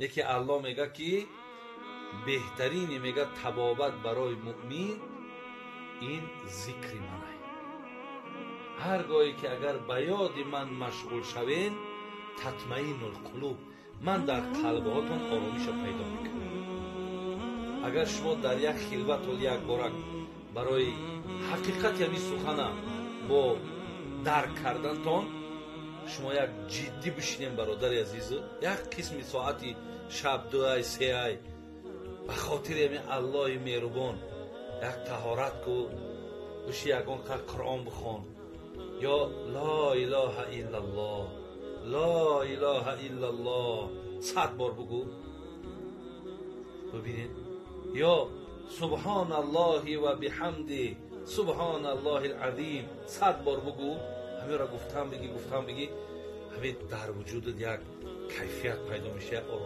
Яке Аллоҳ мегӯяд, ки беҳтарини мегӯяд табобат барои муъмин ин зикри манай. Ҳар гоҳе ки агар ба ёди ман машғул шавед, татмаинул қулуб, ман дар қалбҳотон оромиша пайдо мекунам. Агар шумо дар як хилват ҳол як бора барои ҳақиқати ҳамин сухана бо дарк кардантон шумо як ҷиддӣ бишинем, бародари азизу, як қисми соати шаб 2-ай, 3-ай, ба хотири ҳамин Аллоҳи меҳрубон як таҳорат ку, биши ягон қад Қуръон бихон, ё ло илоҳа иллаллоҳ, ло илоҳа иллаллоҳ 100 бор бугӯ, бибинед, ё субҳоналлоҳи ва биҳамди субҳоналлоҳил азим 100 бор бугӯ. Ҳаминро гуфтам бигӣ, гуфтам бигӣ, ҳамин дар вуҷудат як кайфият пайдо мешавад, як ором.